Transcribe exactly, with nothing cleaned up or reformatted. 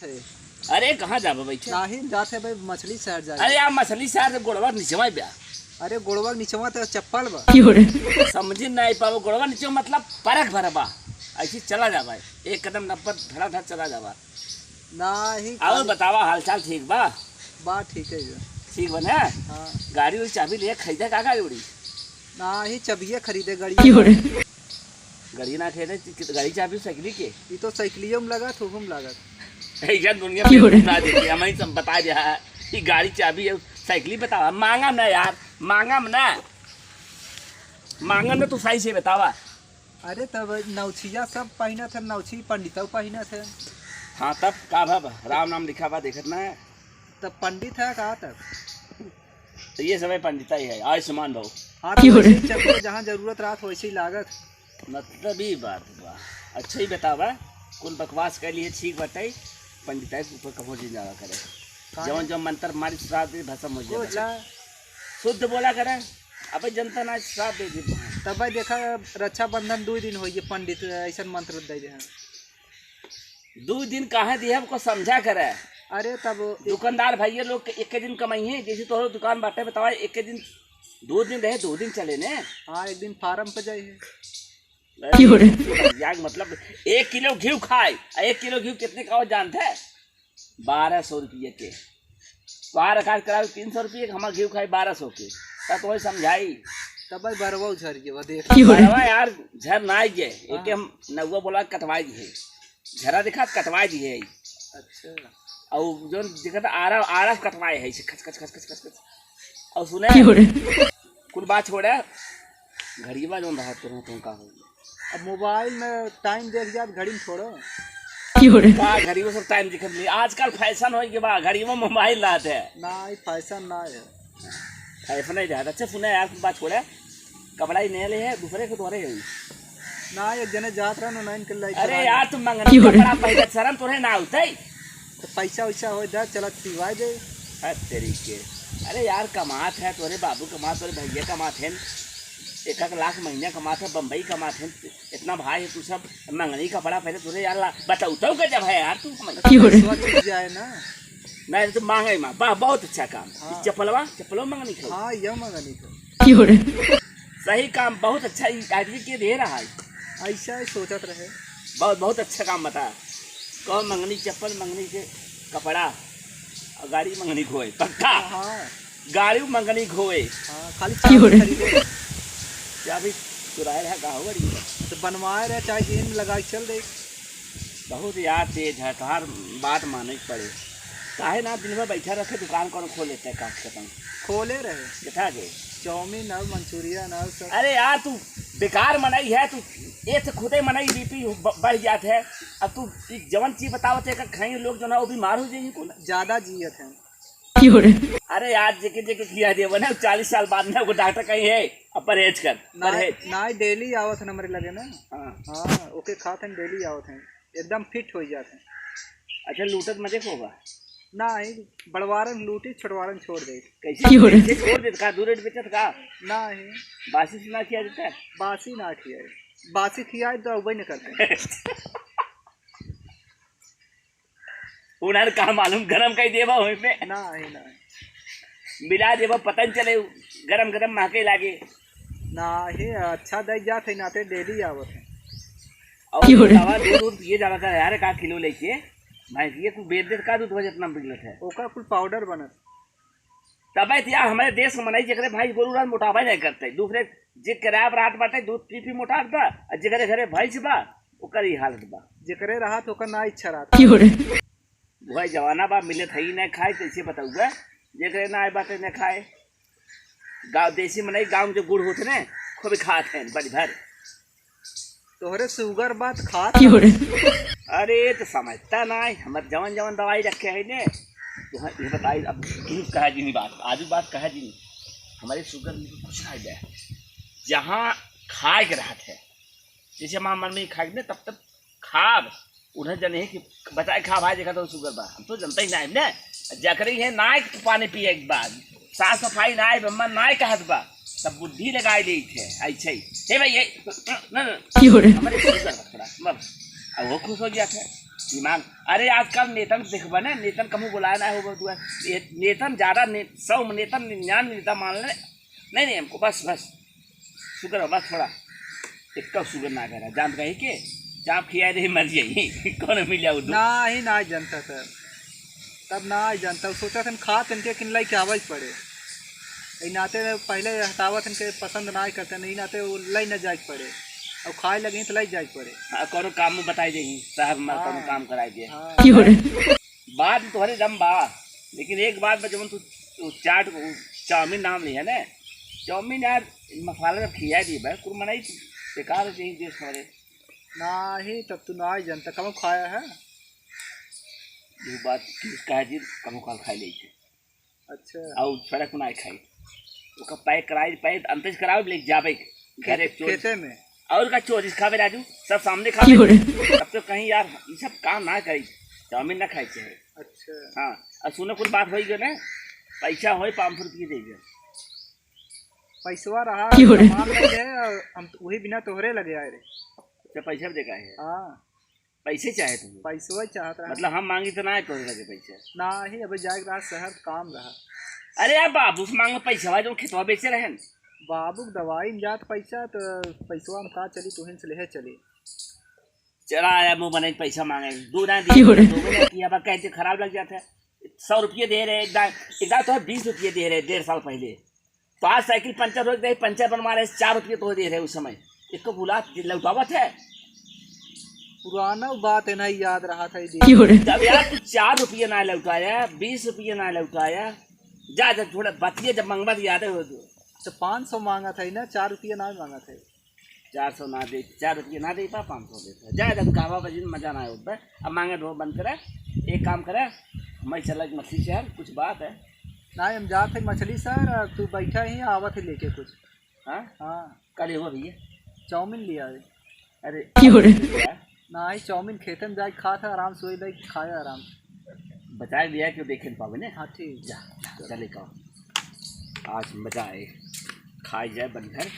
अरे, कहाँ जाबा बैठे? नाही, जात है भाई, मछली शहर जाए। अरे यार, मछली शहर से गोड़वा नीचवा बा। अरे, गोड़वा नीचवा तो चप्पल बा। क्यों रे? समझी नहीं पावो, गोड़वा नीचवा मतलब परक भर बा। ऐसी चला जाबा, एक कदम नब्बत धड़ाधड़ चला जाबा। नाही, और खाली बतावा, हालचाल ठीक बा? बा, ठीक है बा। ठीक बा ना? हाँ। गाड़ी उड़ी चाबी ले खरीदे का गाड़ी उड़ी? नाही, चबिये खरीदे गाड़ी। क्यों रे? गाड़ी ना खरीदे, कि-, गाड़ी चाबी साइकिल के? ई तो साइकिलियो में लागत, हुकुम लागत। ऐसा दुनिया में क्यों रे? ना देखे, हम ही सब बता दे, हाँ, कि गाड़ी चाबी है, साइकिल बतावा, मांगा ना यार, मांगा ना, मांगा ना, तू सही से बतावा। अरे तब नौछिया सब पहिनत है, नौछी पंडितौ पहिनत है। हाँ तब का भा, राम नाम लिखा बा, देखत ना है। तब पंडित है का तब? तो ये समय पंडिता ही है, आयुष्मान भव। हाँ, तो क्यों रे? वैसे ही चप्पल जहाँ जरूरत रहत वैसे ही लागत। मतलब ई बात बा। अच्छा ही बतावा, कुल बकवास कर लिए ठीक बाटे, पंडिताई के ऊपर कबो जिन जावा करे। काहे? जवन जवन मंत्र मारी श्राप दे भसम हो जाए। बोला। शुद्ध बोला करे, अबे जनता ना श्राप दे दी। तब भाई देखा, रक्षाबंधन दो दिन होइए, पंडित ऐसन मंत्र दे दे हैं। दो दिन काहे दिए, हमको समझा करे। अरे तब एक दुकानदार भैया लोग के एक दिन कमाई है, जैसे तोहरो दुकान बाटे बतावा, एक दिन, दो दिन रहे, दो दिन चले ने। हाँ, एक दिन फार्म पे जाए है। अरे, क्यों रे? यार, मतलब, एक किलो घी खाए, आ एक किलो घी कितने का हो जानते हैं? बारह सौ रुपये के। बारह काट करावे तीन सौ रुपये के, हमार घी खाए बारह सौ के। तब तो वही समझाई। तब भाई बरवा उझर के, वो देख। क्यों रे? बरवा यार, झर ना आई गए, हाँ। एक हम नौवा बोला कटवाई दिए। झरा दिखा, कटवाई दिए। अच्छा। और जो दिखा था, आरा, आरा कटवाए है, इसे खच, खच, खच। और सुने, क्यों रे? कुल बात छोड़ा, घड़ीवा जौन रहा तुरंत तुम का हो गया। अब मोबाइल में टाइम देख जात, घड़ी में छोड़ो। क्यों रे? का घड़ी वो सब टाइम दिखत नहीं, आजकल फैशन हो गया बा, घड़ी में मोबाइल रहत है। ना, ई फैशन ना है। फैशन नहीं रहत। अच्छा सुने यार, कुल बात छोड़ा, कपड़ा ही नया ले है, दूसरे के तोरे है। ना, एक जने जात रहा ना, ना इनके लाई अरे चला यार, गया। तुम मंगनी क्यों रे? कपड़ा पहले शर्म तोरे ना होते। तो पैसा वैसा हो जा, चला सिवाय दे। हद तेरी के। अरे यार, कमात है, तोरे बाबू कमात, तोरे भैया कमात है, एक एक लाख महीना कमात है, बम्बई कमात है, इतना भाई है तू सब, मंगनी कपड़ा पहले तोरे यार ला-, बताऊ तो गजब है यार तू हमें। क्यों रे? पैसा छूट जाए ना। नहीं तो मांगे माँ, वाह, बहुत अच्छा काम। हाँ। चप्पलवा, चप्पलवा मंगनी खाओ। हाँ, यह मंगनी खाओ। क्यों रे? सही काम, बहुत अच्छा, ई आदमी के दे रहा है। ऐसा ही सोचत रहे। बहुत, बहुत अच्छा काम बता। कहो मंगनी चप्पल, मंगनी के कपड़ा, और गाड़ी मंगनी खोए, पक्का। हाँ। गाड़ी मंगनी खोए। हाँ, खाली क्यों चाबी रे? खरीदे। चाबी चुराए रहा, का हो गड़ी? तो बनवाए रहे, चाहे जेब में लगा के चल दे। बहुत यार तेज है, तोहार बात माने के पड़े। काहे ना दिन भर बैठा रखे, दुकान कौन खोल लेते हैं, काम खत्म। खोले रहे। किथा के? चाउमीन और मंचूरियन और सब। अरे यार, तू बेकार मनई है, तू एक से खुदे मनई बीपी ब-, बढ़ जात है। अब तू ई जवन चीज बतावत है, एकर खाई लोग जो ना, वो बीमार हो जाई कुल। ज्यादा जियत है। क्यों रे? अरे यार, जेके जेके खिया देबो ना, चालीस साल बाद में वो डॉक्टर कही है, अब परहेज कर, ना, परहेज। ना, डेली आवत है हमरे लगे ना। हाँ। हाँ, ओके खात हैं, डेली आवत हैं, एकदम फिट हो जात हैं। अच्छा, लूटत मजे को बा? ना, ही बड़वारन लूटी, छोटवारन छोड़ दे। कैसे? क्यों रे? कैसे छोड़ देत का? दू रेट बेचत का? ना ही। बासी से ना खिया देता है? बासी ना खिया, बासी खियाए तो अउबे न करते। उन्हन का मालूम गरम कई देबा ओही में। ना, ही ना। मिला देबा, पता न चले, गरम गरम महके लागे। ना, ही अच्छा दे जात है, नाते डेली आवत है। और क्यों रे? बतावा, दूध, दूध पिए जावा का यार, का किलो लेके? भैंस ये तू बेच दे, का दूध हो जितना निकलत है? ओका कुल पाउडर बनत। तबे तो यार, हमारे देश में मनई जेकरे भैंस गोरू रहत मोटाबे नहीं करते, दूसरे जे किराया पर रात बाटे, दूध पी पी मोटात बा, और जेकरे घरे भैंस बा, ओकर ई हालत बा। जेकरे रहत, ओकर ना इच्छा रहत। क्यों रे? वह जमाना बा, मिलत है ही नहीं खाए, कैसे बताऊगा? जेकरे ना आए बाटे न खाए। गाँव देसी मनई, गाँव में जो गुड़ होत ने, खूब खात हैं, बड़ी भर। तोहरे सुगर बात खात क्यों रे? अरे, तो समझता ना है, हमर जवन जवन दवाई रखे है ने, तो हाँ, ये बताई, अब तू कहा जी नहीं बात, आज बात कहा जी नहीं। हमारे सुगर में कुछ ना है, जहाँ खाए के रहत है, जैसे हमार मन में खाए के ने, तब तक खाब, उन्हें जने है कि बताए खा भाई, देखा तो सुगर बा, हम तो जनता ही ना है ने, जकरे है ना है कि पानी पिए के बाद, साफ सफाई ना है, बम्मा ना है कहत बा, तब बुद्धि लगाए दे थे, ऐसे ही। हे भाई, ये, न, न, न, क्यों रे? हमारे सुगर बा थोड़ा, बस। अब वो खुश हो गया था। ईमान, अरे आजकल नेतन देखबा ना, नेतन कहूँ बोलाए ना हो, तू ये नेतन ज्यादा ने, सौ में नेतन निन्यानवे नेता मान ले। नहीं, नहीं, हमको बस, बस, शुगर हो, बस थोड़ा, एक कप शुगर ना करा, जान कहीं के, चाप खिया दे, मर जाई, कौन मिल जाऊ तू? ना ही ना जनता सर, तब ना ही जनता, सोचा था खा तन के किन लाई के आवे पड़े। ई नाते पहले हटावत इनके पसंद ना करते, नहीं नाते वो लाई ना जाए पड़े, और खाए लगे तो लाई जाए पड़े। हाँ, कौनो काम में बताई देही, साहब हमार कौनो हाँ। काम कराई दे। हाँ। बात तोहरे दम बा, लेकिन एक बात बा, जवन तू, तू चाट, उ चाउमीन नाम लिया ना, चाउमीन यार, मसाला जब खिया दी बा, कुल मनाई बेकार हो जाई देश हमारे। नाही, तब तू ना ही जनता, कब खाया है? ये बात किस कहा जी, कब काल खाई ले। अच्छा। और सड़क ना खाई। ओका पैक कराई, पैक अंतज कराओ, ले जाबे घरे खेते, चोर। खेते में। और का चोर, जिस खावे राजू, सब सामने खावे। क्यों रे? तब तो कहीं यार, ये सब काम ना करी, चाउमीन ना खाई चाहे। अच्छा। हाँ, और सुनो, कुछ बात होई गयो ना, पैसा होई, पाँच सौ रुपये दे दे। पैसवा रहा, क्यों रे? सामान ले गए, और हम तो वही बिना तोहरे लगे आए रे। अच्छा, पैसा भी देखा है? हाँ। पैसे चाहे तुम्हें? पैसवा चाहत रहा। मतलब हम मांगी तो ना है तोहरे लगे पैसा? ना ही, अबे जाए रहा शहर, काम रहा। अरे यार, बाबू से मांगो पैसा, जो खेतवा बेचे रहे न। बाबू के दवाई में जात पैसा, तो पैसवा हम का चली, तुहिन से लेहे चली। चला आया, मुंह बने पैसा मांगे, दो ना दिए, क्यों रे? दो ना किया, अब कहते खराब लग जाता है। सौ रुपये दे रहे, एक दाए, एक दाए तो है बीस रुपये दे रहे डेढ़ साल पहले, तो आज साइकिल पंचर हो गई, पंचर बनवा रहे, चार रुपये तो दे रहे उस समय, इसको भुला लौटावत है। पुराना बात है ना, याद रहा था ये। क्यों रे? जब यार तू चार रुपये ना लौटाया, बीस रुपये ना लौटाया, जा, जा, थोड़ा बतिया जब मंगवा तो याद है वो। तो पाँच सौ मांगा था ही ना, चार रुपये ना मांगा था। चार सौ ना दे, चार रुपये ना दे पा, पाँच सौ देता। जा, जब कहवा बजिन मजा ना आयो बे। अब मांगे ढो बंद करे, एक काम करे, मैं चला मछली शहर, कुछ बात है। ना, हम जात है मछली शहर, और तू बैठा ही, आवत है लेके कुछ। हाँ? हाँ। का लेबो भैया? चाउमीन लिया है। अरे, क्यों रे? ना, ही चाउमीन खेते में जाके खा था, आराम से वही लाइक खाए आराम से। बचाए लिया कि देखे न पावे ने। हाँ, ठीक। जा, जा, चले का। आज मजा आए, खाए जाए बंधन।